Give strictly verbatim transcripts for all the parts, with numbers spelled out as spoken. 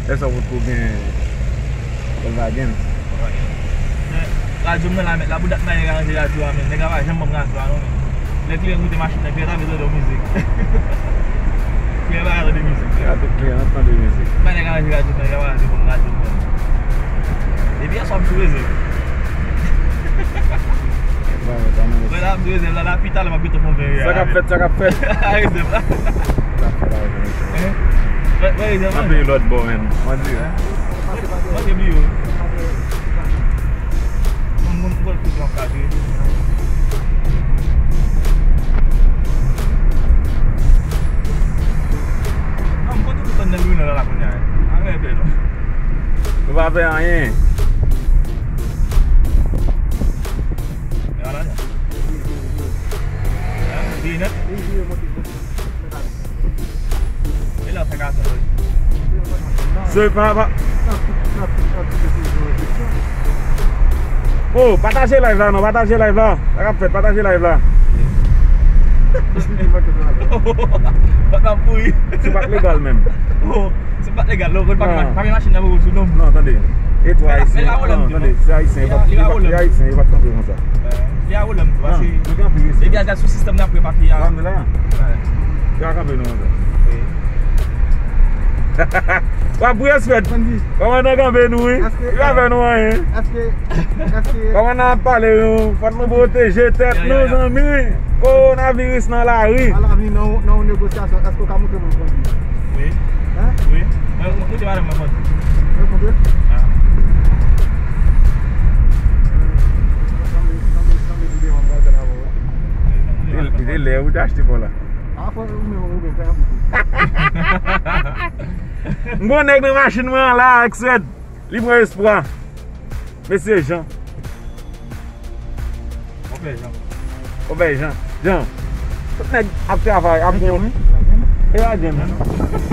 Lè sa w potko gen Volkswagen. Volkswagen. Men, radyo m nan la, mèt la, pou dat mwen ranje radyo a, men nèg la pa janm ban m radyo a, non, men. Lè kliyan moute machin nan, kliyan ta vle tande yon mizik. Kliyan pa ka tande mizik. Kliyan, tout kliyan ap tande mizik. Mwen nèg ranje radyo m nan, nèg la pa vle ban m radyo m nan. Epi yè swa m sou rezèv. Mwen la, m sou rezèv la, la, pi talè m ap gentan fè yon vè. Sa k ap fèt, sa k ap fèt. Rezèv la. Sa k ap fèt la, rezèv la. Hein? Wè, wè, rezèv la. N ap peye lòt bò, menm. Mwen di. Mwen te bliye. Mwen, mwen, mwen, mwen, mwen, non, mwen konn tout tan nan Louis nan la kounye a. Anyen fè non. Nou pa fè anyen. E ala jan. Hein? Li nèt? E la fè ka fè. Se pa, pa. Oh, pataje live la non, pataje live la. Sa k ap fèt, pataje live la. Pòt la pouri. Se pa t legal menm. Oh, se pa t legal, non, pa gen machin nan pou sou non. Non, tande. E twa ayisyen. Non, tande, se ayisyen, yo pa, se ayisyen, yo pa t kanpe konsa. Li a Roland tou, pase. Epi al sou sistèm nan apre papi a. Yo a kanpe nou konsa. W ap ri respè. Kòmandan kanpe nou, wi. Li pa fè nou anyen. Kòmandan ap pale nou. Fòk nou pwoteje tèt nou, zanmi. Kowonaviris nan lari. Al avni nan, nan yon negosyasyon, èske w ka montre mwen kondwi? Wi. Hein? Wi. Mwen, mwen, mwen, mwen, mwen. Mwen, mwen, mwen. Ah. Li, li lè ou te achte bò la. Ah, fò ou menm ou gen fè anpil. M gon nèg nan machin mwen an la, X-Red. Li pran espwa. Mesye Jan. Konpè Jan. Konpè Jan. Jan. Tout nèg ap travay, ap gen. E pa James.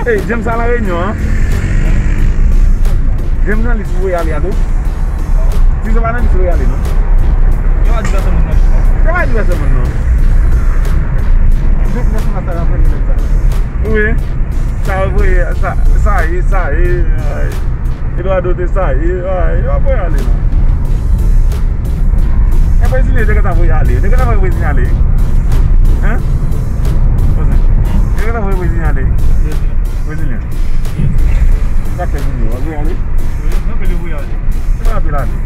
Ey, James a La Réunion, an. James nan lis pou voye ale a tou. Tizo pa nan lis pou voye ale, non. Yo pa di pèsonn moun nan. Yo pa di pèsonn moun, non. Wi. Sa yo voye, sa, sa ye, sa ye, ay. Eduardo te sa ye, ay, yo pa voye ale, non. E Brezilyen te gentan voye ale. Te gentan voye Brezilyen ale. Hein? Te gentan voye Brezilyen ale. Brezilyen. Sa fè Brezilyen, w ap voye ale? Wi, mwen vle voye ale. Se pa apil ale.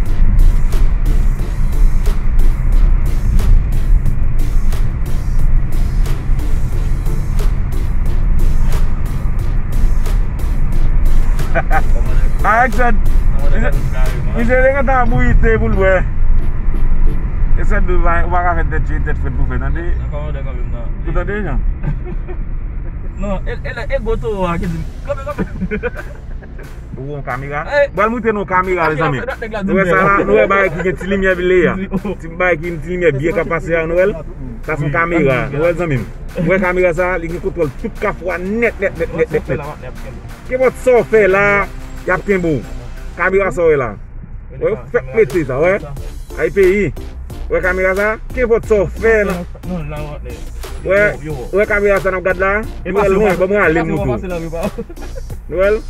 Avèk sèt, misye, misye te gentan ap bouyi te pou l bwè. E sèt dou, ou pa ka fè tèt che, tèt frèt pou fè, tande. Ou tande, Jan? Non, e, e, e gwo towo a ki di, kanpe, kanpe. Ou wè yon kamera? Pral moute nou yon kamera, mezanmi. Nou wè sa la? Nou wè bagay ki gen ti limyè vile a? Ti bagay ki gen ti limyè byen k ap pase a, nou wè l? Sa se yon kamera, nou wè l, zanmi m? Ou wè kamera sa, li gen kontwòl tout kafou a nèt, nèt, nèt, nèt, nèt, nèt. Kenpòt sa w fè la, y ap kenbe w. Kamera sa w wè la. Wè, fèk mete sa, wè. Ay peyi. Wè kamera sa, kenpòt sa w fè nan. Wè, wè kamera sa n ap gad la. Nou wè l lwen, ban mwen ale m moute w. Nou wè l?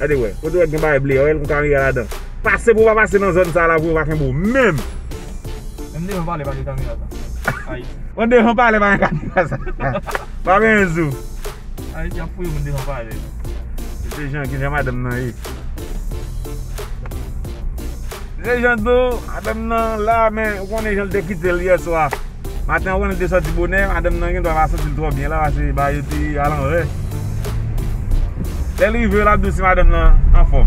Gade wè, kote w wè gen bagay ble, wè l gon kamera ladan. Pase pou w pa pase nan zòn sa la pou yo pa kenbe w menm. Menm devan palè pa gen kamera sa. Ay. Bon, devan palè pa gen kamera sa. Pa benyen sou. Ayiti ap fouye moun devan palè. Se jan ki jan madanm nan ye. Se jan tou, madanm nan la, men ou konnen jan l te kite l yè swa. Maten an, ou konnen l te sòti bonè, madanm nan gen dwa pa santi l twò byen la, pase bagay yo te al anvè. Lè l rive, l ap di w si madanm nan anfòm.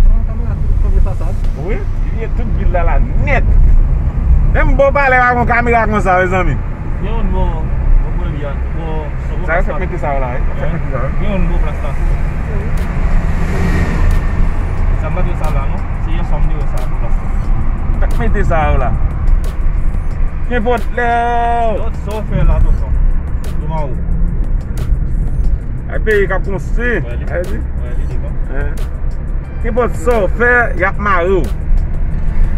Wi, li vye tout vil la la nèt. Menm bò palè pa gon kamera konsa, mezanmi. Gen youn bò, bò Kolonbya, bò, bò plas la. Sa yo fèk mete sa yo la, wi. Yo fèk mete sa yo. Gen youn bò plas la. Sa m pa t wè sa la, non. Se yè swa m te wè sa bò plas la. Fèk mete sa yo la. Kenpòt lè. Lòt sa w fè la, tonton. Yo ma ou. Ay peyi k ap konstwi. Wè, li, wè, li devan. Kenpòt sa w fè, y ap mare w.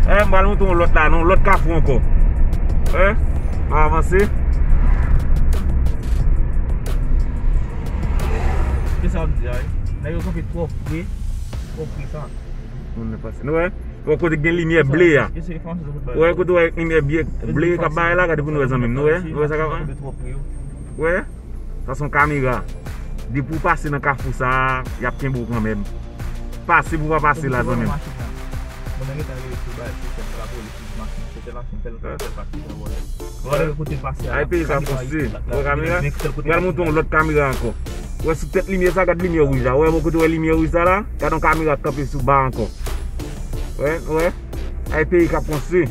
Eh, m pral montre w lòt la, non, lòt kafou ankò. Eh, m avanse. Kisa w ap di a, wi? Nèg yo kanpe twò pre. Twò pri sa. Moun nan pase. Nou wè? Wè kote gen limyè ble a. Wè kote wè limyè bye, ble k ap bay la, gade pou nou wè zanmi m. Nou wè? Nou wè sa k ap. Wè? Sa se yon kamera. Depi w pase nan kafou sa a, y ap kenbe w kanmenm. Pase pou w pa pase la, zanmi m. Mwen nan getan rele sou bay, sou chèf lapolis, machin, sete machin, tèl, tèl, tèl pase, tèl vòlè. Vòlè kote l pase a. Ay, peyi k ap konstwi. Wè kamera? Mwen pral montre yon lòt kamera ankò. Wè sou tèt limyè sa, gad limyè wouj la. Wè, bò kote wè limyè wouj sa la? Gad yon kamera k kanpe sou ba ankò. Wè, wè. Ay, peyi k ap konstwi.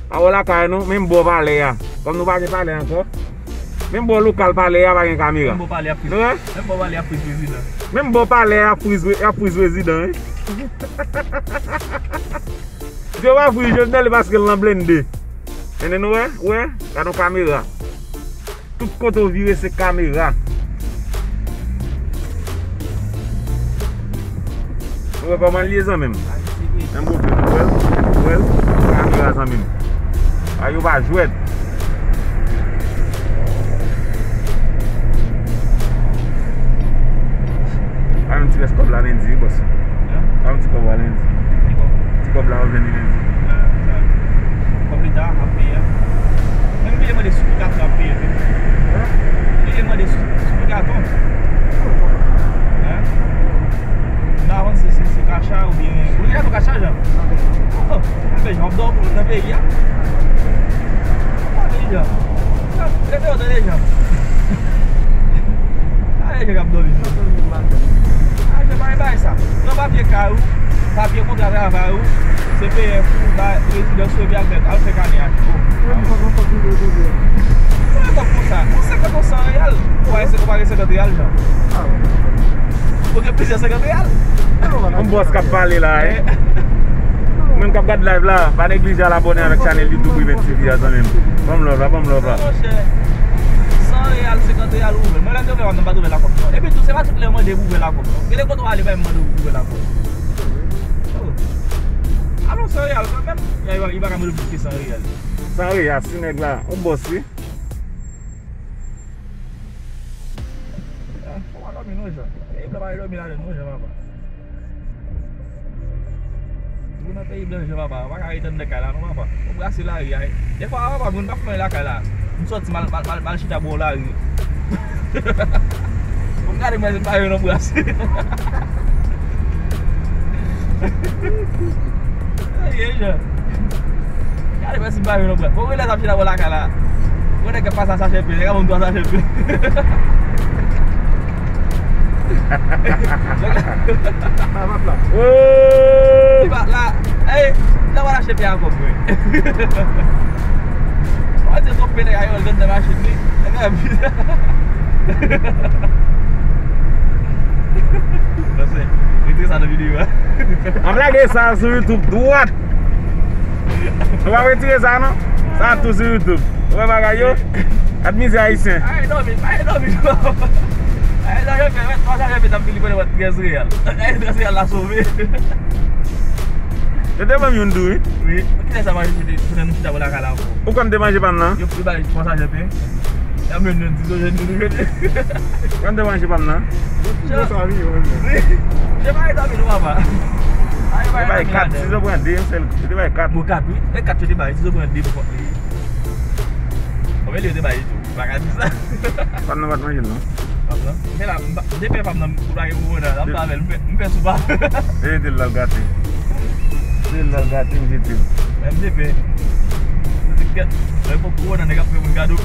A wè lakay nou, menm bò palè a. Kòm nou pa gen palè ankò. Menm bò lokal palè a pa gen kamera. Menm bò palè a friz. Nou wè? Menm bò palè a friz prezidan. Menm bò palè a friz, a friz prezidan, wi. Yo pa friz Jovenel paske l nan blende. Ennen nou wè? Wè? Gad yon kamera. Tout kote w vire se kamera. Ou wè kòman l ye zanmi m? Menm bout ou wè l, ou wè l, kamera zanmi m. A yo pa jwèt. Pa yon ti rès kòb la lendi wi bòs. Pa yon ti kòb la lendi. Ti kòb la w jwenn li lendi. Kòb leta ap peye. Menm peye mande sou kat la ap peye tou. Peye mande sou, sou kat. Hein? M pa konn si se, se kacha oubyen. Ou deja nan kacha, Jan? Oh, oh. Apre Jan ap dòmi nan peyi a. Apa deja? Leve yo tande Jan. Ale Jan k ap dòmi. Ale Jan pa bay sa. Pran papye kay ou, papye kontra travay ou, C P F ou, ba rezidans ou epi al fè, al fè kanè a. Mwen pa konn konn konn konn konn konn. Mwen pa konn sa. Ou senkant ou san reyal. Ou pa gen senkant reyal, Jan. Ou gen plizyè senkant reyal. Yon bòs k ap pale la, hein. Ou menm k ap gad live la, pa neglije al abòne avèk chanèl YouTube Riven T V a, zanmi m. Ban m love la, ban m love la. Monchè, san reyal, senkant reyal ou ouvè. Mwen lè m te ouvè, m pa t ouvè lakòb non. Epi tou, se pa tout lè m mande pou ouvè lakòb non. Gen de kote w ale, pa menm mande pou ouvè lakòb. Oh. Alò, san reyal kanmenm. Li pa ka mande plis ke san reyal. San reyal, si nèg la, yon bòs wi. Ah, fò pa dòmi non, Jan. Peyi blan pa dòmi ladan non, Jan, papa. Ou nan peyi blan, Jan, papa. Ou pa ka rete anndan kay la non, papa. Ou brase lari a. Defwa, papa, moun pa fè lakay la. M sòti mal, mal, mal, mal chita bò lari. Ou gade mwen, se pa yo nan brase. Aye, Jan. Gade mwen si m pa jwenn yon brèt. Bon, mwen lè sa m chita bò lakay la. Mwen nèg k ap pase a sachè pen, nèg ap ban m twa sachè pen. Li pa la. Ey, nan wè lache pen ankò mwen. Mwen di twòp pen nèg a yo, l vin nan machin li. Nèg la bizarre. Pase, retire sa nan videyo a. M ap lage sa sou YouTube dwat. Nou pa retire sa non. Sa tou sou YouTube. Ou wè bagay yo? Gad mizè ayisyen. Ay, dòmi, ay, dòmi. Ay, dòmi, fè, mèt, twa sachè pen, t ap vin li konnen mwen trèz reyal. Ay, trèz reyal la sove. Yo te ban m youn tou, wi. Wi. Kilè sa manje sou de, sou de nou chita bò lakay la ankò? Ou kwè m te manje pa m nan? Yo, yo bay twa sachè pen. Y ap menm nou di zo jèn nou jwenn. Kwè m te manje pa m nan? Yo ti bon sa wi, yo menm. Wi. Yo bay dòmi nou papa. Yo bay kat, si yo pran de, yon sèl, yo te bay kat. Bon, kat, wi. E kat yo te bay, si yo pran de pou kont li. Konbyen li yo te bay tou? Pa ka di sa. Pa m nan pa t manje l non. Pa m nan. Men la, m pa, m te pè pa m nan pou lage pou mwen la, m pa avè l, m fè, m fè sou pa. E te l la l gate. E te l la l gate, m jete l. Men m te pè. M te gate. Lè pou kowona nèg ap fè moun gade w.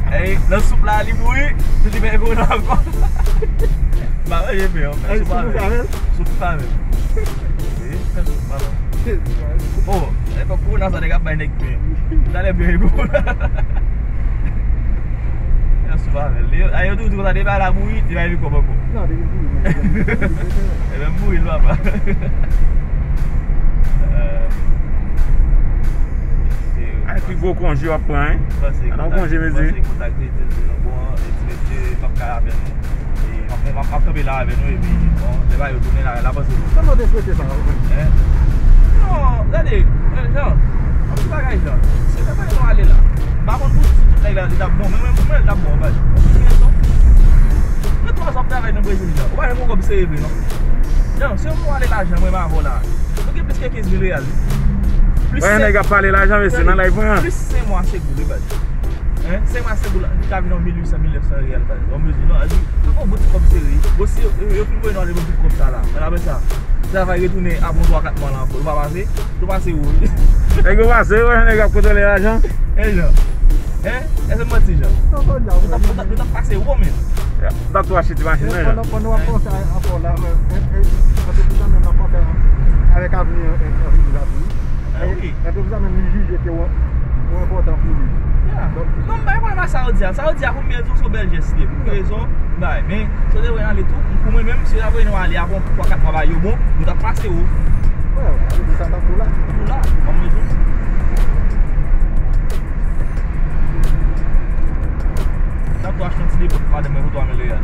Ey, nan soup la li mouri, li te fè kowona ankò. M pa manje pen, m fè sou pa avè l. Sou pa avè l. Wi, m fè sou pa avè l. Oh, epòk kowona sa nèg ap bay nèg pen. Talè pen kowona. Yo sou pa avè l. Yo, a, yo toujou di konsa, depi a la bouyi, li pa gen kòb ankò. Non, depi bouyi, men. E menm bouyi l papa. Euh, ay, pi gwo konje w ap pran, hein? Nan konje, mezi. Bon, ti mesye, m ap kay avè nou. E, m ap, m ap, m ap kanpe la avè nou, epi, bon, lè bagay yo tounen la, la panse nou. Kòman w te swete sa, ou menm? Hein? Non, tande, Jan, yon ti bagay, Jan. Se lè bagay nou ale la. M pa konn pou si tout nèg la, li t ap bon, men mwen, mwen, li t ap bon, anpaj. Yon ti rezon. Twa zan w ap travay nan Brezil la. Ou pa janm gen kòb sere vre, non. Non, se yon mwa de lajan mwen m avè w la. Nou gen plis ke kenz mil reyal. Plis Wè, nèg ap pale lajan, mesye, nan live mwen an. Plis senk mwa se goud, wi, baz. Hein? Senk mwa se goud la, li ka vin yon mil uit san, mil nèf san reyal, baz. Yon mezi, non, li, li gon bout kòb sere. Bon, si yo, yo fin voye nou ale nan bout kòb sa la. Nan apre sa, travay retounen apre yon twa kat mwa la ankò. Ou pa pase? Ou pase ou. Nèg yo pase, wè, nèg ap kontwole lajan. Hein, Jean? Hein? Èske m manti, Jean? Non, non, non. Nou t ap, nou t ap, nou t ap pase ou, men. M t ap tou achte ti machin nan, Jean. Pandan, pandan w ap panse a, a fò la, men, men, men, antrepriz la menm ap panse avèk avni, eh, antrepriz la tou. Ah, wi. Antrepriz la menm, li jije ke ou, ou enpòtan pou li. Yeah. Donk, non, m pa gen pwoblèm ak sa yo di a. Sa yo di a pou m, men, se yon bèl jès li ye. Pou ki rezon, m pa wè. Men, si yo te voye n ale tou, pou mwen menm, si yo ta voye nou ale apre yon twa kat mwa, ba yo bon, nou t ap pase ou. Wè, wè, se sa, n ap tou la. Tou la, m ap mete ou. N ap tou achte yon ti depòt pou madanm mwen pou twa mil reyal.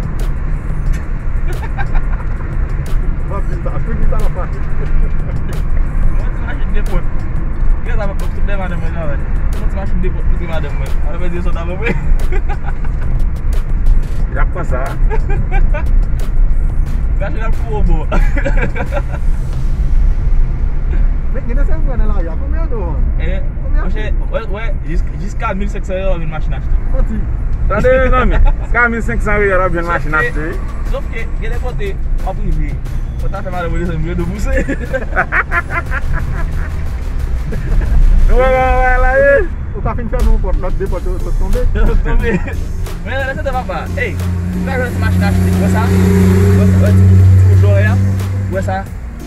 M ap di sa, tou di sa l ap pase. Yon ti machin depòt. Gen sa, tout lè madanm mwen travay. Yon ti machin depòt pou madanm mwen. Madanm mwen di sòt avè mwen. Y ap pran sa. Sa se l ap foure bò. Men, gen de sèl mwen nan lari a, konbyen yo dwe vann? Eh, monchè, wè, wè, jis-, jiska mil senk san reyal w ap jwenn machin achte. Manti. Tande, mezanmi, jiska mil senk san reyal w ap jwenn machin achte. Sòf ke, sòf ke, gen de kote, w ap rive. Ou ta fè madanm ou desann, mwen do pouse. Nou wè, wè, wè, la, ye. Ou ka fin fèmen yon pòt, lòt de pòt yo sot tonbe. Sot tonbe. Men, lè se te papa, ey, ou ka jwenn ti machin achte, wè sa? Wè, wè, ti, ti wout dòrè a, wè sa?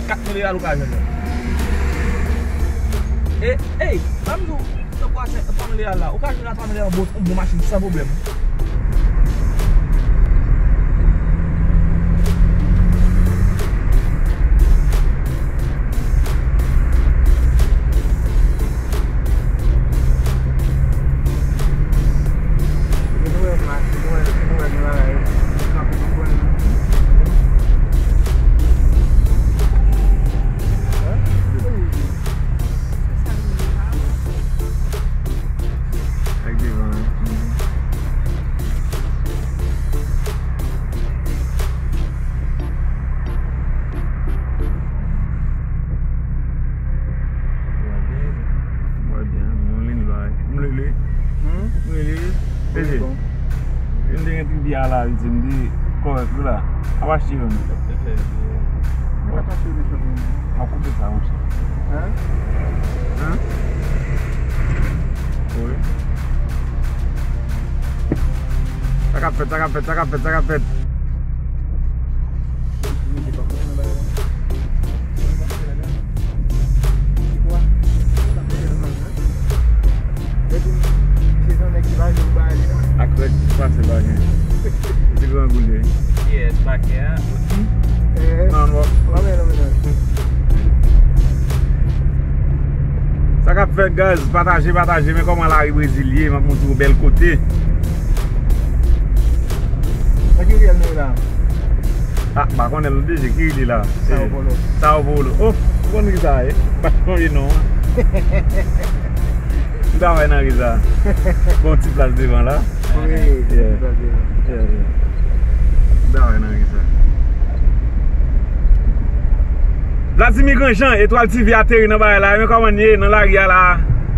Kat mil reyal ou ka jwenn nan. E, ey, ban m di w, tankou a twa mil reyal la, ou ka jwenn a twa mil reyal yon bon, yon bon machin san pwoblèm. Ak devan an. Mwen byen, mwen lin bay. Mwen lele. Hmm? Mwen lele. Wi, bon. Mwen te gen tribya la, wi, di m di kòrèk wi la. Ap achte youn. Mwen pa ka achte youn, mwen. M ap koupe sa, monchè. Hein? Hein? Wi. Sa k ap fèt, sa k ap fèt, sa k ap fèt, sa k ap fèt. Ak rèd ki pase pa gen. Ti gran goulye. Yes, pa gen. Non, non. Sa k ap fèt, guys, pataje, pataje, men kòman lari Brezil ye, m ap montre w bèl kote. Nan ki riyèl nou ye la? Ah, m pa konnen l, deje ki li la. Sao Paulo. Sao Paulo. Oh, ou konn ki sa ye? M pa sonje non an. M travay nan ri sa. Gon ti plas devan la. Wi, yeah. Ti plas devan. Yeah, yeah. M travay nan ri sa. Vladimir Grandjean, Etoile T V ateri nan bagay la. Men kòman n ye nan lari a la?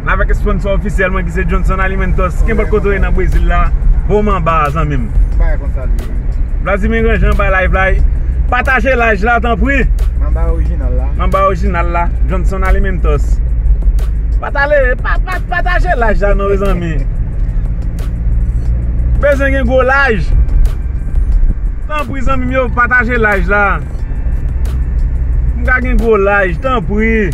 N avèk sponsò ofisyèl mwen ki se Johnson Alimentos. Kenpòt kote w ye nan Brezil la, bon manba, zanmi m. Bagay konsa l ye. Vladimir Grandjean bay live la. Pataje live la, tanpri. Manba orijinal la. Manba orijinal la. Johnson Alimentos. Pataje, pa, pa, pataje live la, non, mezanmi. Bezwen gen gwo live. Tanpri, zanmi m yo, pataje live la. M ka gen gwo live, tanpri.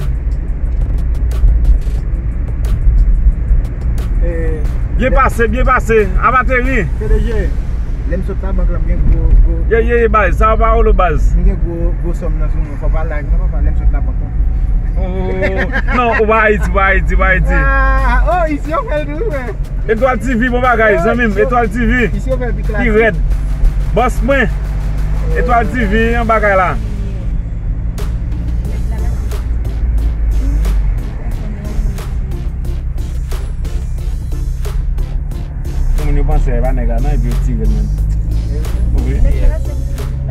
Eh, byen pase, byen pase. Ap ateri. P D G, lè m sot nan bank la, m gen gwo, gwo. Ye, ye, ye, baz. Sa pa wolo, baz. M gen gwo, gwo sòm nan sou mwen. Fò pa live, non, papa. Lè m sot nan bank la. Oh, non, ou pa Ayiti, ou pa Ayiti, ou pa Ayiti. Ah, oh, isi yo fè l tou, wi. Etoile T V, bon bagay, zanmi m. Etoile T V, pi rèd. Bòs mwen. Etoile T V, yon bagay la. Pou moun yo panse e pa nèg la non, epi yo tire l menm. Ou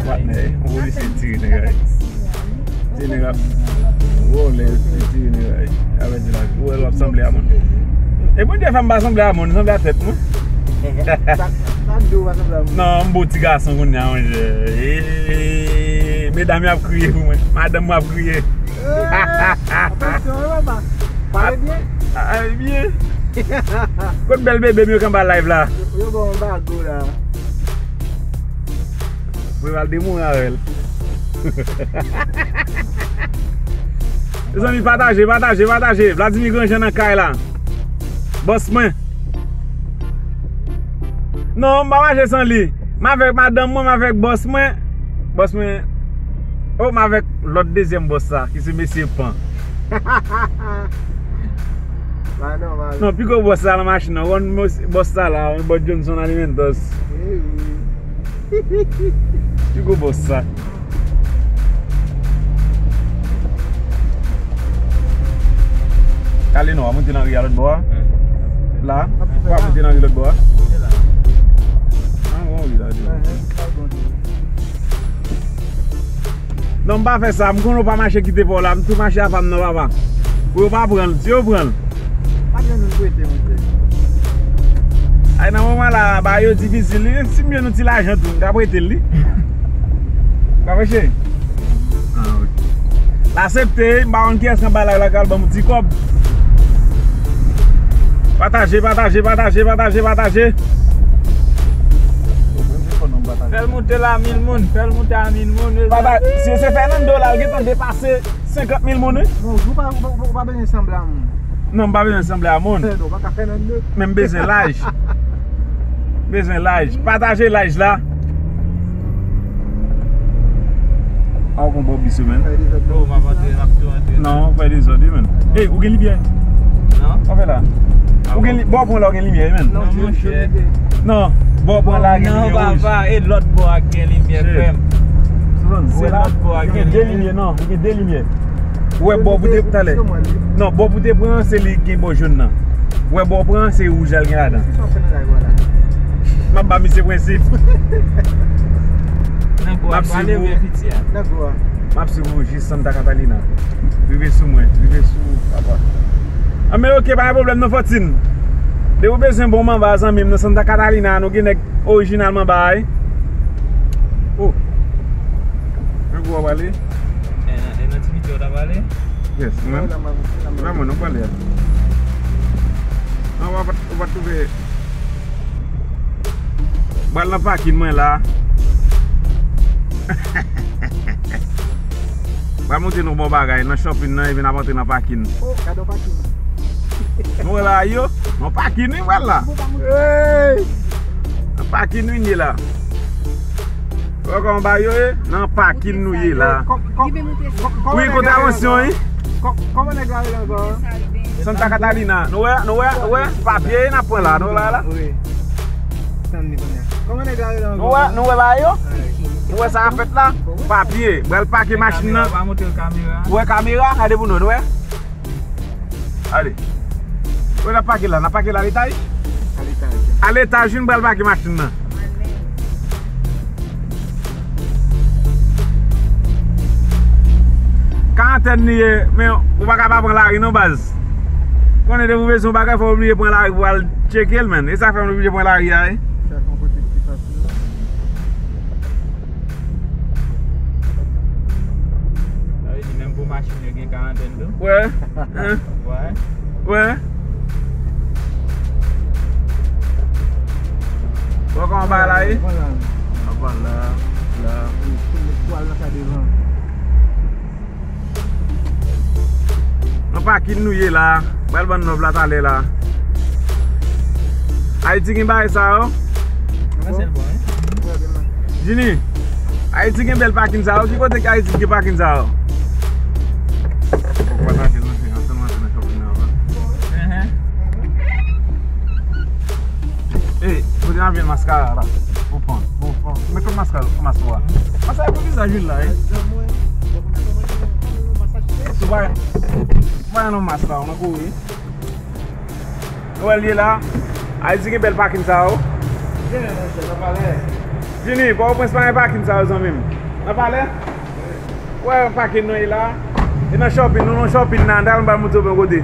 Patnè, yon polisye tire nèg la. Tire nèg la. Wòlè, tire nèg la. Avè di la, ou wè l ap sanble a moun. E Bondye fè m pa sanble a moun, sanble a tèt mwen. Non, m bo ti gason kounye a, monchè. Ee, medam yo ap kriye pou mwen. Madanm mwen ap kriye. Atansyon wi papa. Pale byen. Pale byen. Kot bèl bebe m yo k anba live la? Yo ba w anba go la. Mwen pral demoure avè l. Mezanmi, pataje, pataje, pataje. Vladimir Grandjean nan kay la. Bòs mwen. Non, m pa mache san li. M avèk madanm mwen, m avèk bòs mwen. Bòs mwen. Oh, m avèk lòt dezyèm bòs sa, ki se mesye Pan. Non, pi gwo bòs sa nan machin nan. Ou konn bòs sa la, yon bòs Johnson Alimentos. Pi gwo bòs sa. Kale non, w ap monte nan ri a lòt bò a. La, w ap monte nan ri lòt bò a. Ah, bon, wi, la, di. Non, m pa fè sa, m konnen w pa mache kite pa w la, m tou mache a pa m nan papa. Pou yo pa pran l, si yo pran l. Pa gen moun prete, monchè. Ay, nan moman la, bagay yo difisil, wi. Si m jwenn yon ti lajan tou, m ka prete l, li. Pa vre, cheri? Ah, ok. L aksepte, m pa konn kiyès nan bagay la, l pral ban m yon ti kòb. Pataje, pataje, pataje, pataje, pataje. Fè l moute la mil moun, fè l moute a mil moun, mezanmi. Pataje, si se Fernando la, l gentan depase senkant mil moun, wi. Bon, ou pa, ou pa, ou pa bezwen sanble a moun. Non, m pa bezwen sanble a moun. Non, pa ka fè nan de. Men m bezwen laj. Bezwen laj. Pataje laj la. A, w kon bò bis yo, men. Oh, m ap antre, m ap tou antre. Non, w fè dezòd, wi, men. Ey, ou gen limyè? Non. Sa w fè la? Ou gen li-, bò w pran la, ou gen limyè, wi, men. Non, monchè. Non, bò w pran la, gen limyè wouj. Non, papa, e lòt bò a gen limyè, frè m. Se lòt bò a gen limyè. Ou gen de limyè, non, ou gen de limyè. Ou wè bò pou te talè. Non, bò pou te pran, se li ki gen bò jòn nan. Ou wè bò pran, se wouj la l gen ladan. M ap ba misye prensip. M ap swiv ou. M ap swiv ou jis Santa Catalina. Rive sou mwen, rive sou ou, papa. Ah, men ok, pa gen pwoblèm non, Fòtin. Depi w bezwen bon manba, zanmi m, nan Santa Catalina, nou gen nèg orijinal manba a, wi. Oh. Men pou w ap pale. E nan, e nan ti videyo w t ap pale? Yes, mwen. Mwen, mwen, nou pale a. Non, w ap, w ap twouve. Pral nan pakin mwen la. Pral montre nou bon bagay nan shopping nan, epi n ap antre nan pakin. Oh, gade yon pakin. Nou wè bagay yo? Nan pakin, wi, pral la. Hey! Nan pakin, wi, n ye la. Wè kòman bagay yo ye? Nan pakin nou ye la. Wi, kontravansyon, wi. Kòman nèg la rele ankò? Santa Catalina. Nou wè, nou wè, nou wè, papye n ap pran la, nou wè la. Wi. Tann li kounye a. Kòman nèg la rele ankò? Nou wè, nou wè bagay yo? Nou wè sa k ap fèt la? Papye. Pral pake machin nan. Ou wè kamera? Gade pou nou, nou wè? Ale. Ou wè n ap pake la, n ap pake la letaj? A letaj. A letaj, wi, n pral pake machin nan. Karantèn li ye, men ou pa ka pa pran lari non, baz. Konnen depi w bezwen yon bagay, fò w oblije pran lari pou w al tcheke l, menn. E sa fè m oblije pran lari a, wi. Chèche yon kote ki fasil. Sa vle di menm pou machin yo gen karantèn tou? Wè. Hein? Wè. Wè. Wè kòman bagay la ye? Vwala. Vwala. La. Wi, tout moun pral nan sa devan. Nan pakin nou ye la. Pral ban nòb la talè la. Ayiti gen bagay sa yo? Jini, Ayiti gen bèl pakin sa yo? Ki kote ki Ayiti gen pakin sa yo? Fòk pataje l, monchè, ansanm antre nan shopping nan avan. Ey, kote n ap jwenn maskara la? Bon, bon, bon. Men kot maskara, maskara? Maskara pou vizaj wi la, wi. Sou pa, pa yon maskara, mwen kouri. Nou wè l ye la. Ayiti gen bèl pakin sa yo. Gen, monchè, nan palè. Vini, Pòtoprens pa gen pakin sa yo, zanmi m. Nan Palè? Wè, pakin nou ye la. E nan shopping, nou nan shopping nan, dal m pral montre w yon kote.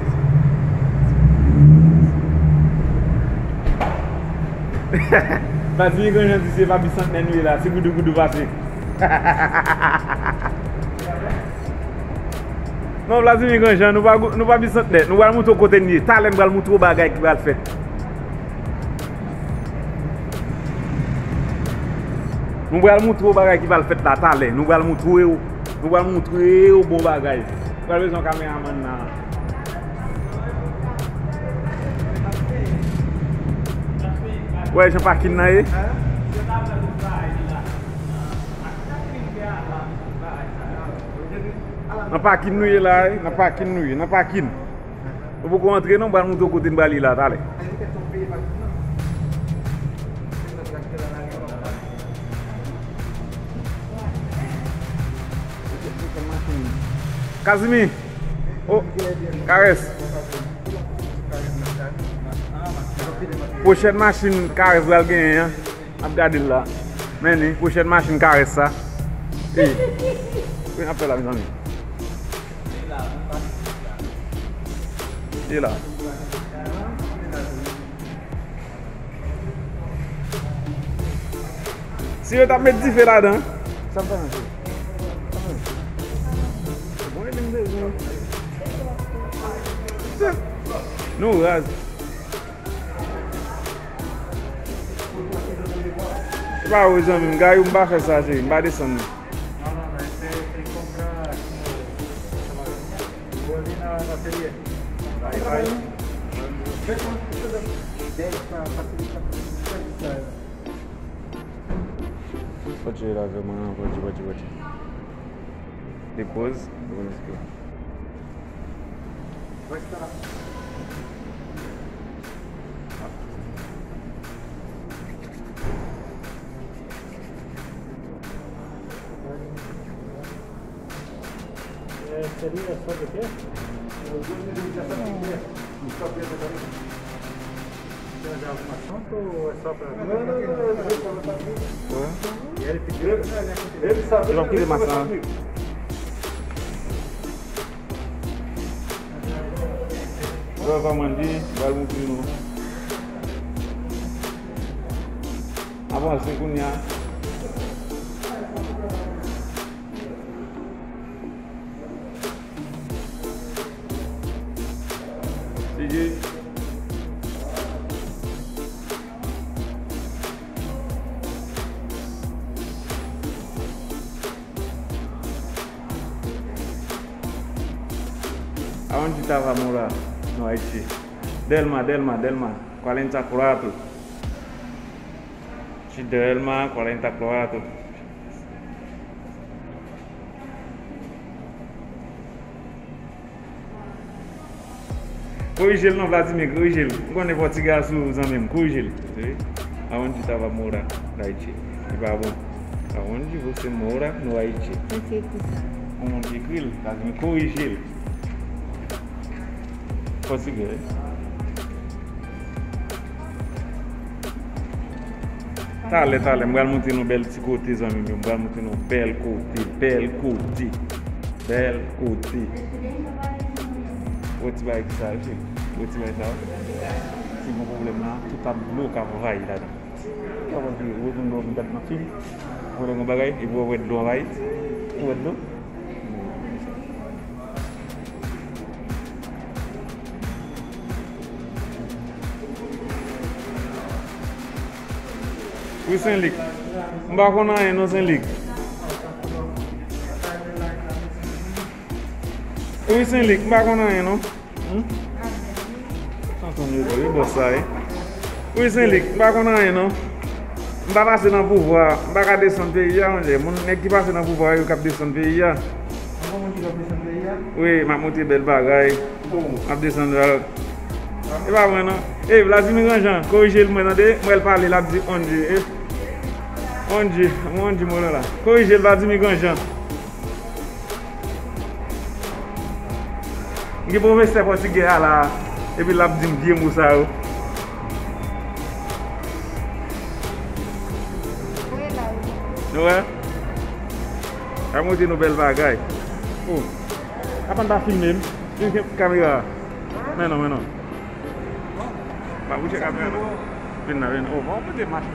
Vladimir Grandjean di se pa Bisantnè nou ye la, se goudougoudou pase. Non, Vladimir Grandjean, nou pa, nou pa Bisantnè. Nou pral montre w kote n ye. Talè m pral montre w bagay ki pral fèt. Nou pral montre w bagay ki pral fèt la talè. Nou pral montre w, nou pral montre w bon bagay. Ou pral bezwen yon kameramann nan. Wè, jan pakin nan ye. Nan pakin nou ye la, wi. Nan pakin nou ye, nan pakin. Nou poko antre non, m pral montre w kote n pral ye la talè. Kazimi. Oh, Karès. Pwochèn machin Karès pral genyen an. Ap gade l la. Men ni, pwochèn machin Karès sa. Ey. Kounya n ap fè la, mezanmi. Li la. Si yo t ap met dife ladan. Sa m fè nan je? Bon, e vin bezwen. Nou raz. Se pa ou, zanmi m. Gayou, m pa fè sa, cheri. M pa desann non. Fò tire la vrèman, fò tire, fò tire, fò tire. Depoz, depoz. Yo p ap kite mas la. Wè kòman li pral montre nou. Avanse kounye a. Sigi. Aonde estava morar no Haiti? Délma, Délma, Délma, quarenta e quatro. Ci Délma, quarenta e quatro. Korije l non, Vladimir, korije l. M konnen pòtigè a sou zanmi m, korije l. Wi. Aonde estava morar no Haiti. Li pa bon. Aonde você mora no Haiti. Mwen se ekri sa. Kòman li ekri l? Vladimir, korije l. Pòtigè, wi. Talè, talè, m pral montre nou bèl ti kote, zanmi m yo. M pral montre nou bèl kote, bèl kote, bèl kote. Wè ti bagay ki sa yo, cheri. Wè ti bagay sa yo. Si gon pwoblèm la, tout ap dlo k ap anvayi ladan. Ou pa konn ki retoun dlo vin gad nan fim. Ou wè gon bagay, epi ou wè dlo anvayi. Ou wè dlo. Wi, Senlik. M pa konn anyen non, Senlik. Wi, Senlik, m pa konn anyen non. Hmm? Sa tann yo, yo bòs sa, wi. Wi, Senlik, m pa konn anyen non. M pa pase nan pouvwa, m pa ka desann peyi a, monchè. Moun, nèg ki pase nan pouvwa yo k ap desann peyi a. Wi, m ap montre bèl bagay. M ap desann la. E pa mwen non. Ey, Vladimir Grandjean, korije l mwen tande. Mwen l pale, l ap di onde. Eh. Onde, onde mwen la. Korije l, Vladimir Grandjean. M gen pwofesè pòtigè a la, epi l ap di m vye mo sa yo. Voye la, Nou wè? Ap montre nou bèl bagay. Oh. Apann pa filme m. Filme kamera a. Men non, men non. Pa bouche kamera non. Vin la, vin. Oh, bon, mete mach.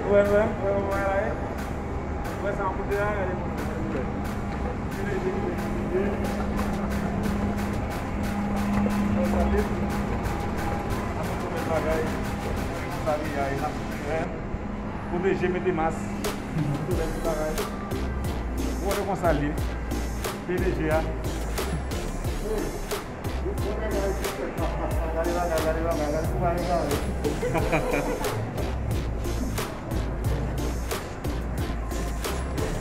Wè, wè, wè, wè, wè. Wè sa kote a, gade kote a. Pwoteje, mete mas. Pwoteje, mete mas. Tout bagay. Ou wè konsa l ye. P D G a.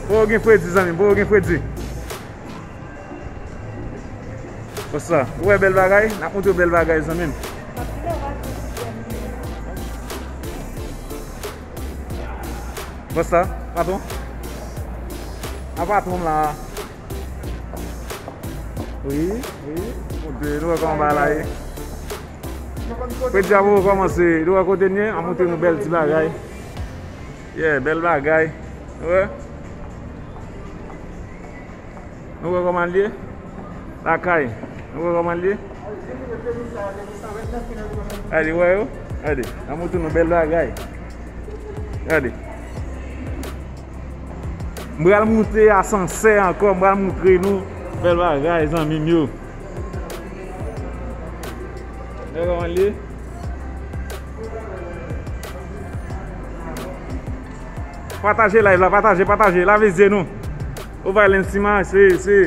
Poko gen fredi, zanmi m, poko gen fredi. Konsa, ou wè bèl bagay? N ap montre w bèl bagay, zanmi m. Konsa, patwon. A patwon m la. Wi, wi. Montre nou wè kòman bagay la ye. Fredi a poko kòmanse. Nou wè kote n ye? An montre nou bèl ti bagay. Yeah, bèl bagay. Nou wè? Nou wè kòman l ye? Lakay. Nou wè kòman l ye? Gade, wè yo? Gade, an montre nou bèl bagay. Gade. M pral moute asansè ankò, m pral moutre nou bèl bagay, zanmi m yo. Gade kòman l ye. Pataje live la, pataje, pataje, lave zye nou. Ou va len sima, se, se.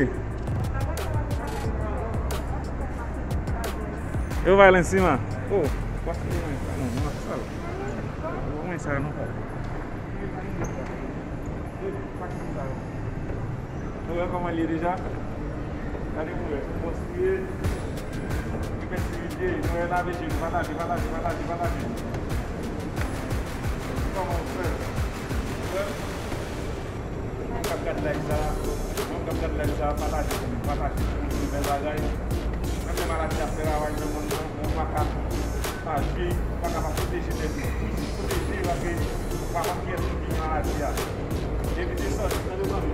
Ou va len sima. Oh, pa fini mwen sa non, mwen ap sal. Mwen sa non. Nou wè kòman l ye deja? Gade koulè, konstwi, li fè ti ridye, nou wè lave je nou, pataje, pataje, pataje, pataje. Kòman w fè? Ou wè? Moun k ap gad live sa, moun k ap gad live sa, pataje pou nou, pataje pou nou, bèl bagay. Menm lè maladi ap fè ravaj nan mond nan, nou pa ka pa jwe, pa ka pa pwoteje tèt nou. Toujou pwoteje, paske ou pa konn kiyès ki gen maladi a. Evite sòti, tande zanmi.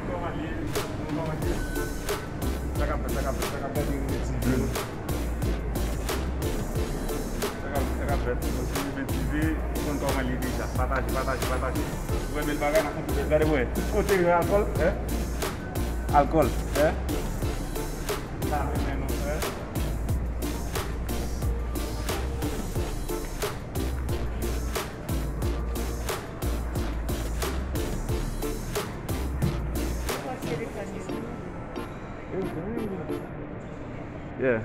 Kòman l ye? Nou kòman l ye? Sa k ap fèt, sa k ap fèt, sa k ap gade Rive T V. Sa k ap, sa k ap fèt, nou sou Rive T V, ou konn kòman l ye deja. Pataje, pataje, pataje. Ou wè bèl bagay, n ap konn bèl. Gade mwen, tout kote gen alkòl, hè? Alkòl, hè? Lave men nou, hè? Yeah.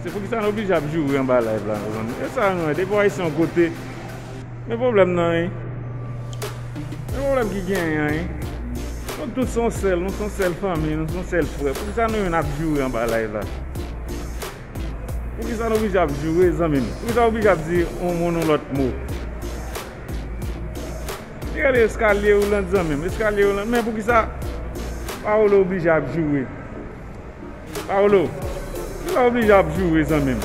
Se poukisa n oblije ap joure anba live la, mezanmi? E sa, non, depi w Ayisyen yon kote, men pwoblèm nan, wi. Men pwoblèm ki genyen an, wi. Nou tout se yon sèl, nou se yon sèl fanmi, nou se yon sèl frè. Poukisa nou menm n ap joure anba live la? Poukisa n oblije ap joure, zanmi m? Poukisa w oblije ap di yon moun yon lòt mo? Li rele eskalye woulan, zanmi m. Eskalye woulan. Men poukisa Paolo oblije ap joure? Paolo, poukisa w oblije ap joure, zanmi m?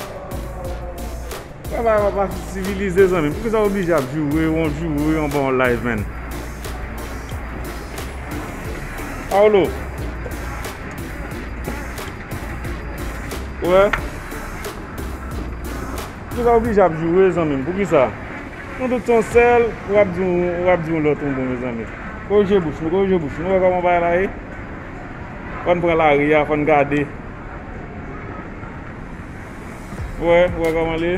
Sa pa, pa, pa sivilize, zanmi m. Poukisa w oblije ap joure, yon joure, yon bon live, man? Paolo. Wè. Poukisa w oblije ap joure, zanmi m? Poukisa? Nou tout se yon sèl, w ap di yon, w ap di yon lòt yon bon, mezanmi. Korije bouch nou, korije bouch nou. Nou wè kòman bagay la ye? Fò n pran lari a, fò n gade. Wè, wè kòman l ye.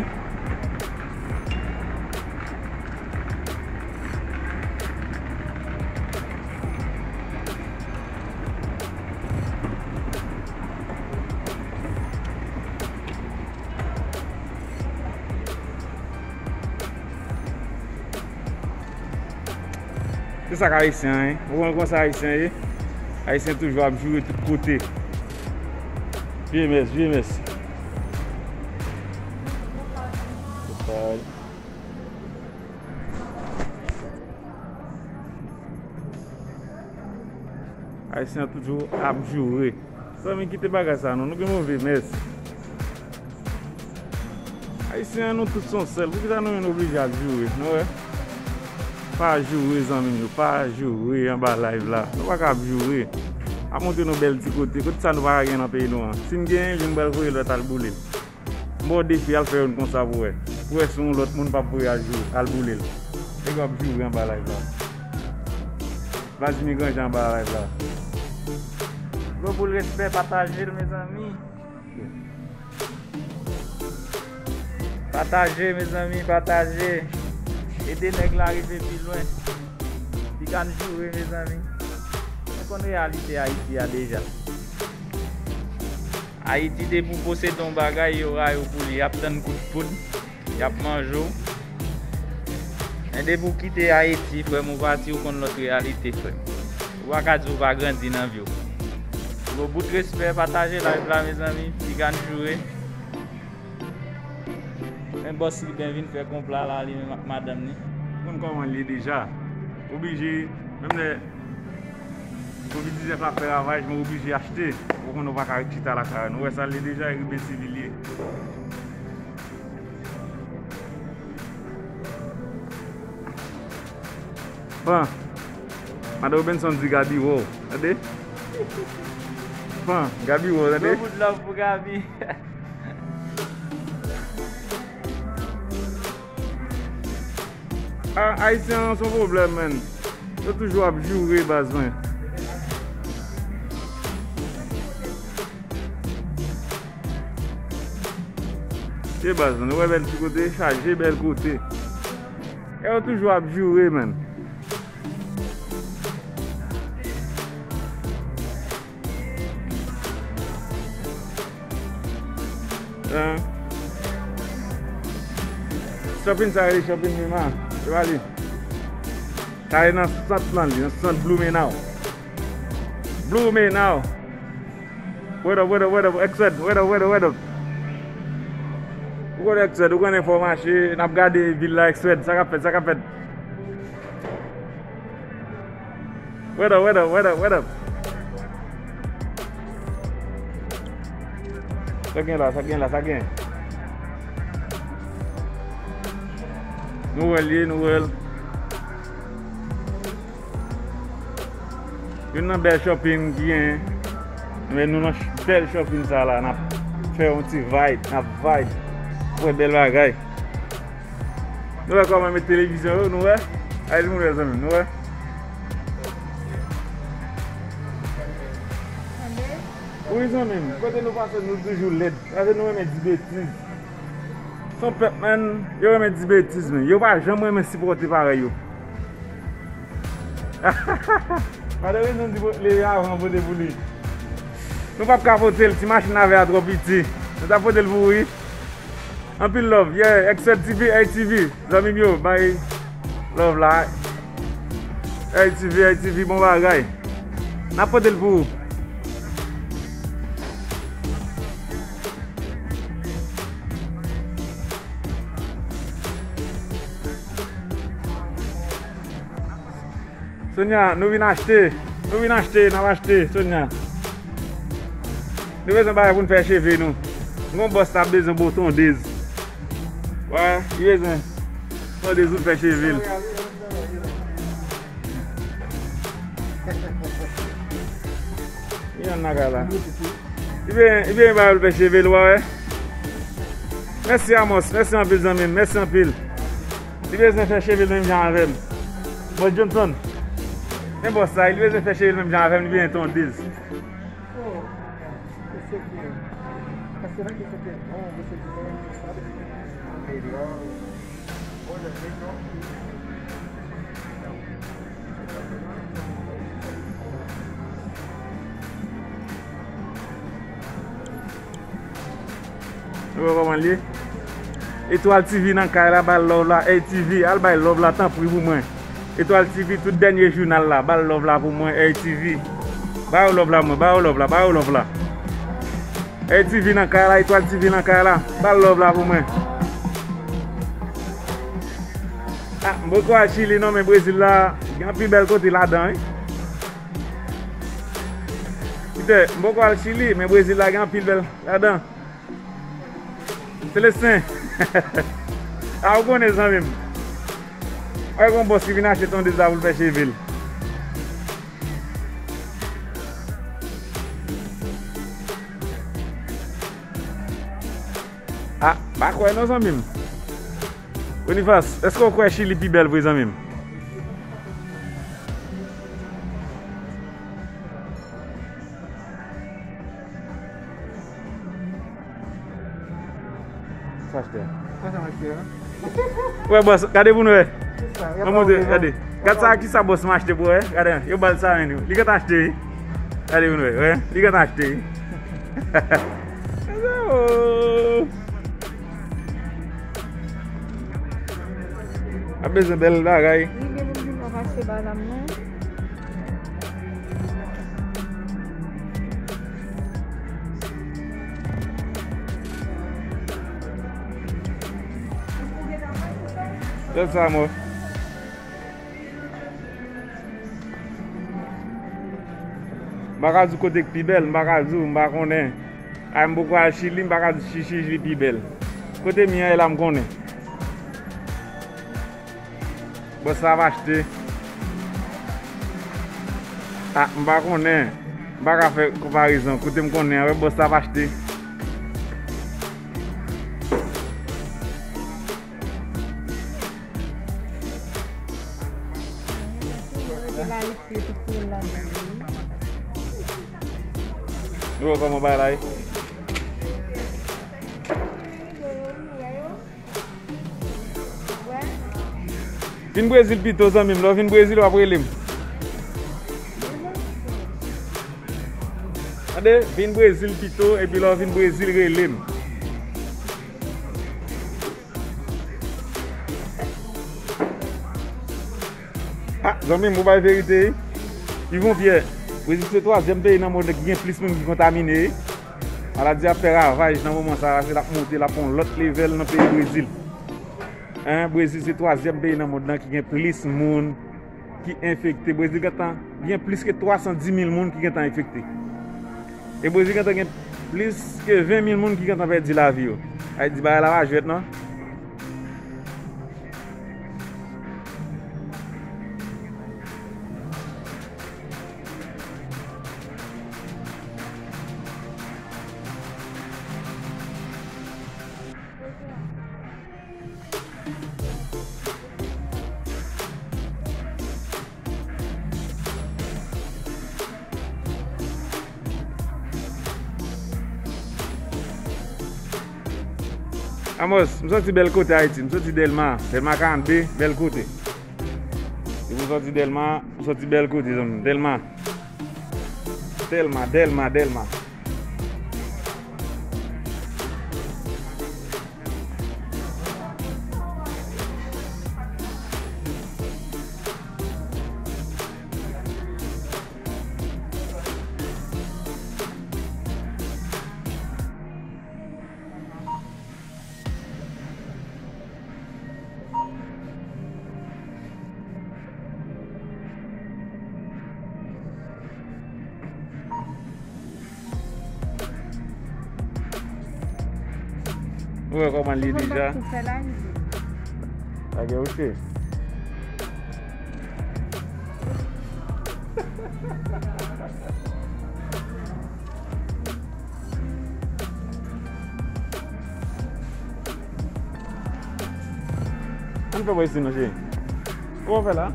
Sa k Ayisyen an ye? Ou konn kòman sa Ayisyen ye? Ayisyen toujou ap joure tout kote. Vye mès, vye mès. Ayisyen an toujou ap joure. Zanmi, kite bagay sa non, nou gen move mès. Ayisyen an, nou tout se yon sèl. Poukisa nou menm nou oblije ap joure? Nou wè? Pa joure, zanmi m yo, pa joure anba live la. Nou pa ka ap joure. Ap montre nou bèl ti kote. Kote sa nou pa ka gen nan peyi nou an? Si n genyen, vin m pral voye lòt al boule l. M ba w defi, al fè youn konsa pou wè. Pou wè si yon lòt moun p ap voye al jou, al boule l. Nèg yo ap joure anba live la. Vladimir Grandjean anba live la. Gwo boul respè, pataje l, mezanmi. Pataje, mezanmi, pataje. Ede nèg la rive pi lwen. Piga n joure, mezanmi. Nou konn reyalite Ayiti a deja. Ayiti, depi w posede yon bagay, yo rayi w pou li. Y ap tann kout poud, y ap manje w. Men depi w kite Ayiti, frè m, ou pati, ou konn lòt reyalite, frè m. Ou pa ka di ou pa grandi nan vi w. Gwo bout respè, pataje live la, mezanmi. Piga n joure. Men bòs Liben vin fè konpla la, li menm ak madanm ni. Ou konn kòman l ye deja. Oblije, menm lè kovid diznèf la fè ravaj, men oblije achte. Ou konn ou pa ka ret chita lakay ou. Nou wè sa l ye deja, e Liben sivil ye. Bon. Madan Robinson di Gaby wow. Tande? Bon, Gaby wow, tande? Gwo bout love pou Gaby. A, Ayisyen an se yon pwoblèm, menn. Yo toujou ap joure, baz mwen. Ke baz, nou wè bèl ti kote, chaje bèl kote. E yo toujou ap joure, menn. Hein? Shopping sa rele shopping Mema. Se pa li. Sa e nan sant lan li, nan sant Blumenau. Blumenau. What up, what up, what up, Excel, what up, what up, what up. Ou konnen Excel, ou konnen fò mache, n ap gade vil la Excel, sa k ap fèt, sa k ap fèt. What up, what up, what up, what up. Sa gen la, sa gen la, sa gen. Nou wè l ye, nou wè l. Youn nan bèl shopping ki genyen. Men nou nan ch-, bèl shopping sa la, n ap fè yon ti vibe, n ap vibe. Wè bèl bagay. Nou wè kòman met televizyon yo, nou wè? Ay, moun wè zanmi m, nou wè? Wi, zanmi m, kote nou pase, nou toujou lèd. Paske nou renmen di betiz. Se yon pèp, menn, yo renmen di betiz, menn. Yo pa janm renmen sipòte parèy yo. Madan Rezon di leve avan vote pou li. Nou p ap ka vote l, ti machin avè a twò piti. Nou t ap vote l pou ou, wi. Anpil love, yeah, Excel T V, A T V, zanmi m yo, bay love la. A T V, A T V, bon bagay. N ap pote l pou ou. Sonia, nou vin achte. Nou vin achte, n ap achte, Sonia. Nou bezwen bagay pou n fè cheve nou. Gon bòs t ap bezwen ba w tondez. Wè, li bezwen tondez pou l fè cheve l. Li ann lakay la. Li byen, li byen ba yo l fè cheve l, w a wè. Mèsi Amos, mèsi anpil zanmi m, mèsi anpil. Li bezwen fè cheve l menm jan avè m. Bon, Johnson, men bòs sa, li bezwen fè cheve l menm jan avè m, li bezwen tondez. Ou wè kòman l ye? Etwal T V nan kay la, bay love la. Ey, T V, al bay love la, tanpri, pou mwen. Etwal T V, tout dènye jounal la, ba l love la pou mwen, Ey T V. Ba yo love la mwen, ba yo love la, ba yo love la. Ey T V nan kay la, Etwal T V nan kay la, ba l love la pou mwen. Ah, m poko al Chili non, men Brezil la, gen anpil bèl kote ladan, wi. Kite, m poko al Chili, men Brezil la gen anpil bèl ladan. Selesten. A, ou konnen, zanmi m. Wè, gon bòs ki vin achte tondez la pou l fè cheve l. A, pa kwè non, zanmi m. Boniface, èske w kwè Chili pi bèl vre, zanmi m? Sa achte a. Sa sa achte a? Wè, bòs, gade pou nou wè. Sa, y ap Mwen montre, gade. Gade sa, ki sa bòs mwen achte pou wè. Gade, yo ba l sa menm. Li gentan achte, wi. Gade pou nou wè, wè. Li gentan achte, wi. Sa, oh. Ap bezwen bèl bagay. Wi, gen moun ki pa mache ba nanm non. Gad sa, mò. M pa ka di w kote k pi bèl, m pa ka di w, m pa konnen. Ay, m poko al Chili, m pa ka di w si Chili pi bèl. Kote m ye a, e la m konnen. Bòs la ap achte. A, m pa konnen. M pa ka fè konparezon. Kote m konnen an, wè bòs la ap achte. Nou wè kòman bagay la ye? Vin Brezil pito, zanmi m. Lè w vin Brezil, w ap rele m. Tande, vin Brezil pito, epi lè w vin Brezil, rele m. Ah, zanmi m, ou bay verite, wi. Yvon Pierre, Brezil se twazyèm peyi nan mond lan ki gen plis moun ki kontamine, wi. Maladi a ap fè ravaj nan moman sa a, se l ap monte, l ap pran yon lòt level nan peyi Brezil. Hein, Brezil se twazyèm peyi nan mond lan ki gen plis moun ki enfekte. Brezil gentan gen plis ke twa san di mil moun ki gentan enfekte. E Brezil gentan gen plis ke ven mil moun ki gentan pèdi lavi yo. Sa vle di bagay la pa jwèt non. Amos, m sòti bèl kote Ayiti, m sòti Dèlma, Dèlma karannde, bèl kote. Depi m sòti Dèlma, m sòti bèl kote, zanmi m, Dèlma. Dèlma, Dèlma, Dèlma. Ou wè kòman l ye deja? Lage woche. Ann fè bò isi non cheri. Kòman w fè la?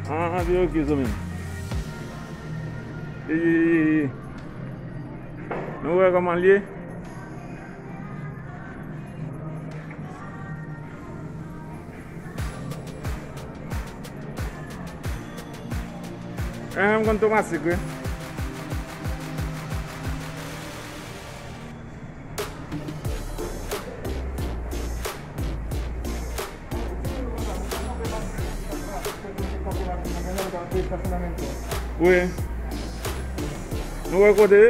Ah, ah, se ok zanmi m. Ye, ye, ye, ye. Nou wè kòman l ye. Enhen, m konn Tomasik wi. Wi. Nou wè kote,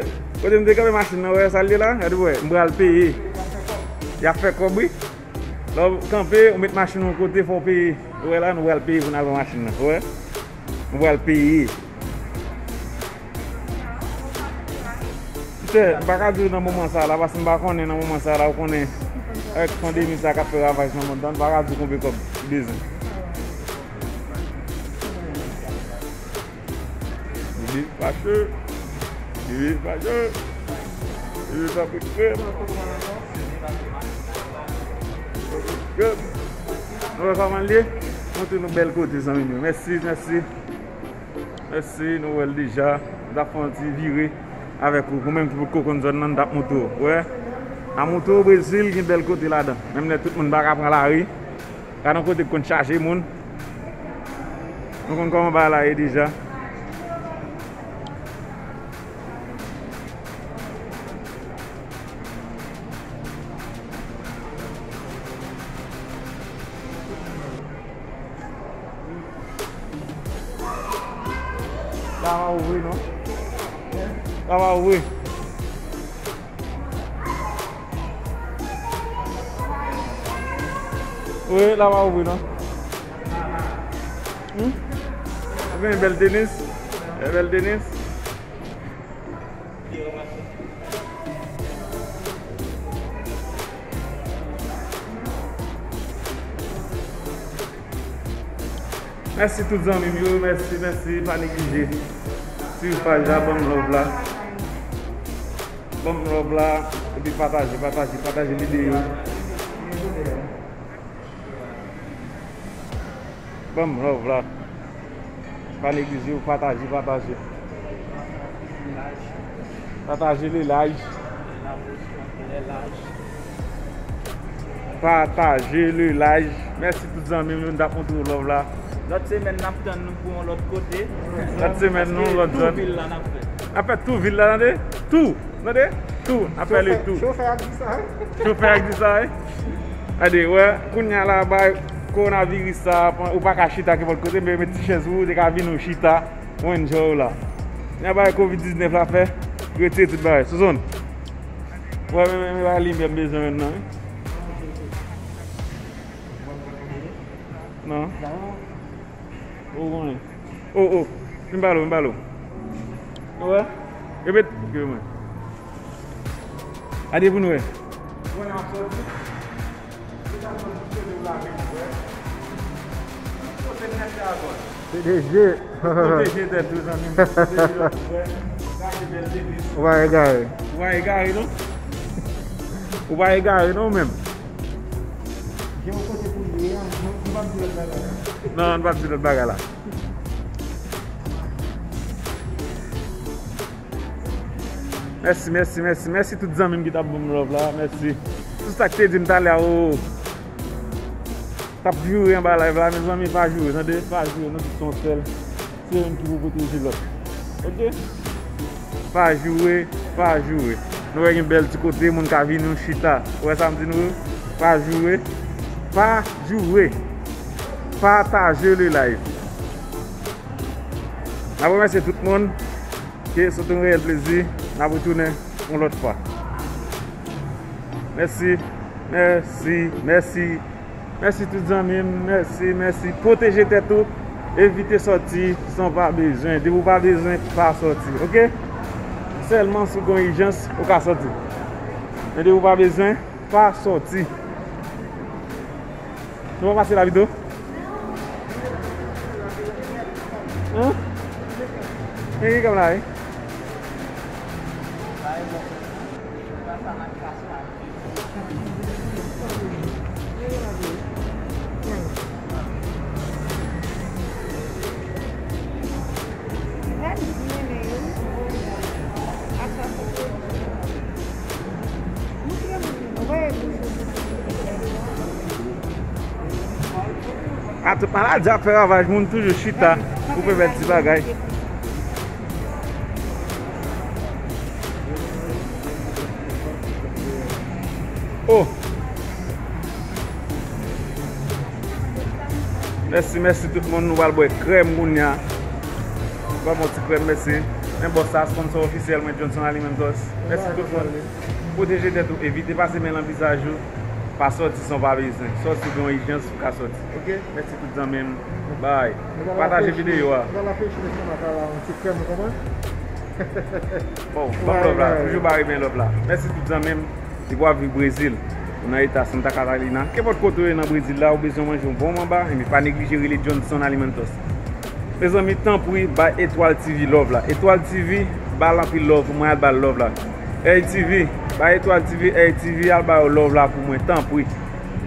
kote m te kanpe machin nan, wè sa l ye la? Gade, wè, m pral peye. Y ap fè kòb, wi. Lè w kanpe, ou met machin yon kote, fò w peye. Ou wè la, nou pral peye pou n al pran machin nan. Ou wè? Nou pral peye. Monchè, m pa ka di w nan moman sa la, paske m pa konnen nan moman sa la, ou konnen, avèk pandemi sa k ap fè ravaj nan mond lan, m pa ka di w konbyen kòb li bezwen. Bibi fache. Bibi fache. Bibi fache. Nou wè kòman l ye? Montre nou bèl kote, zanmi m yo. Mèsi, mèsi. Mèsi, nou wè l deja. M t ap fè yon ti vire avèk ou. Ou menm ki potko konn zòn nan, m t ap montre w. Wè? N a montre w Brezil, gen bèl kote ladan. Menm lè tout moun pa ka pran lari. Gade yon kote k konn chaje moun. Nou konn kòman bagay la ye deja. La pa ouvri non. La pa ouvri. Wi, la pa ouvri non. Hmm? Ou gen bèl tenis? Bèl tenis? Mèsi tout zanmi m yo, mèsi, mèsi, pa neglije. Swiv paj la, ban m love la. Ban m love la, epi pataje, pataje, pataje videyo. Ban m love la. Pa neglije, pataje, pataje. Pataje le live. Pataje le live. Mèsi tout zanmi m yo, nou t ap montre w love la. Lòt semèn, n ap tann nou pou yon lòt kote. Lòt semèn, nou, lòt zòn. Paske tou vil la, n ap fè. N ap fè tou vil la, tande? Tou! Tande? Tou, n ap fè le tou. Chofè a di sa, wi. Chofè a di sa, wi. Gade, wè, kounye a la, bay kowonaviris sa, ou pa ka chita kenpòt kote, men met ti chèz ou, ou te ka vin ou chita, ou enjoy ou la. Kounye a bay kovid diznèf la fè, retire tout bagay. Sou zòn. Wè, men, men, men, bay limyè m bezwen menm nan, wi. Non. Ou konnen. Oh, oh. M ba l ou, m ba l ou. Ou wè? Repete. Ok, mwen. Gade pou nou wè. P D G. Pwoteje tèt ou, zanmi m. Pwoteje tèt ou, frè. Gade bèl tenis. Ou pa egare. Ou pa egare, non? Ou pa egare, non, ou menm? Gen yon kote pou l ye a, nou, nou p ap di lòt bagay la. Non, nou p ap di lòt bagay la. Mèsi, mèsi, mèsi, mèsi tout zanmi m ki t ap ban m love la. Mèsi. Tout sa k te di m talè a, oh. T ap joure anba live la, mezanmi, pa joure, tande? Pa joure, nou tout se yon sèl. Se youn ki pou pwoteje lòt. Ok? Pa joure, pa joure. Nou wè gen bèl ti kote, moun ka vin nou chita. Ou wè sa m di nou? Pa joure, pa joure. Pataje le live. N ap remèsye tout moun. Ke se te yon reyèl plezi. N ap retounen yon lòt fwa. Mèsi, mèsi, mèsi. Mèsi tout zanmi m. Mèsi, mèsi. Pwoteje tèt ou. Evite sòti san w pa bezwen. Depi w pa bezwen, pa sòti. Ok? Sèlman si w gen yon ijans, ou ka sòti. Men depi w pa bezwen, pa sòti. Nou pa pase la pito? Hein? E ki kòm la, wi? A, tout maladi ap fè ravaj, moun toujou chita pou fè bèl ti bagay. Oh! Mèsi, mèsi tout moun. Nou pral bwè krèm kounye a. Ba m yon ti krèm, mèsi. Men bòs sa, sponsor ofisyèl mwen, Johnson Alimentos. Mèsi tout moun. Pwoteje tèt ou, evite pase men nan vizaj ou. Pa sòti san w pa bezwen. Sòti ou gen yon ijans ou ka sòti. Oke? Mèsi tout zanmi m. Bye. Pataje videyo a. Bon, ban m love la. Toujou ba renmen love la. Mèsi tout zanmi m. Depi w ap viv Brezil, ou nan eta Santa Catarina, kenpòt kote w ye nan Brezil la, ou bezwen manje yon bon manba, enben pa neglije rele Johnson Alimentos. Mezanmi, tanpri, bay Etwal T V love la. Etwal T V, ba l anpil love pou mwen, al ba l love la. Eri T V, bay Etwal T V, Eri T V, al ba yo love la pou mwen, tanpri.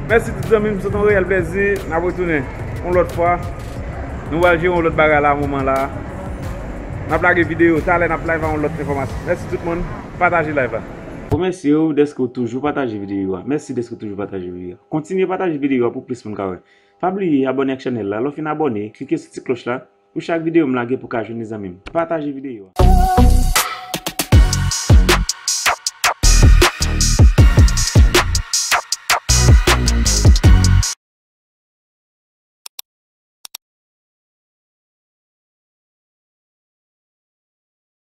Mèsi tout zanmi m, se t on reyèl plèzi. N ap retounen yon lòt fwa. Nou pral jere yon lòt bagay la, moman la. N ap lage videyo, talè n ap live a yon lòt enfòmasyon. Mèsi tout moun, pataje live la. Remèsye w dèske w toujou pataje videyo a. Mèsi dèske w toujou pataje videyo a. Kontinye pataje videyo a pou plis moun ka wè. Pa bliye abòne ak chanèl la. Lè w fin abòne, klike sou ti klòch la pou chak videyo m lage pou ka jwenn li zanmi m. Pataje videyo a.